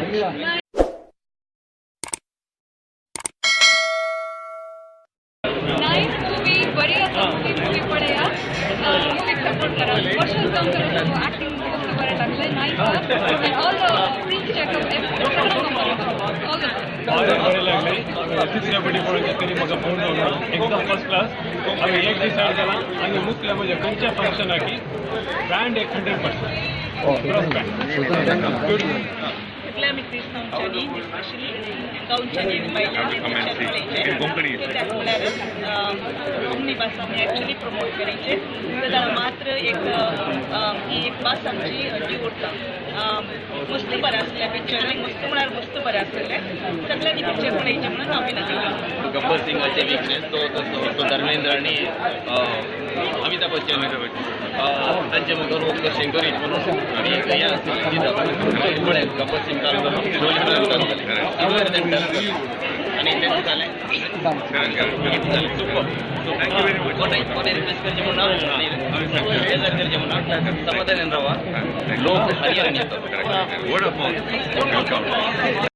much. Nice movie, बरी आसा movie. Movie पळया, मूवीक सपोर्ट करा. वर्षल गांवकर एक्टिंग मस्त बरें लागलें. Nice, and all the Prince Jacob, all the बरें बरें लागलें. चित्रपटी पळोवचे तरी म्हाका पळोवन जावना. एकदम फर्स्ट क्लास. हांवें एक डिसायड केलां आनी मुखल्या म्हज्या खंयच्या फंक्शनाक की ब्रँड एक 100% ब्युटिफूल. सगळ्या आमी क्रिस्तांवच्यांनी, स्पेशली गांवच्यांनी आनी बायलांनी पिक्चर पळयचें. कित्याक म्हळ्यार कोंकणी भास आमी एक्चुली प्रमोट करायचे जाल्यार मात्र एक ही एक भास आमची जी उरता. मस्त बरें आसलें पिक्चर. मस्त म्हळ्यार मस्त बरें आसलें. सगळ्यांनी पिक्चर पळयचें म्हणून हांव विनंती करतां. गब्बर सिंगाचे विकनेस तो तसो तो धर्मेंद्र आणि अमिताभ बच्चन तांचे मुखार वोग कशें करीत म्हणून आमी एक हें आसलें दिता. पळय, गब्बर सिंग चालू जालो, आनी तें जालें जालें. सुपर. कोणें कोणें रिक्वेस्ट करचें म्हणून बेजार करचें म्हणून, समाधानान रावा. लोक हरिहरन येतात. Word of mouth.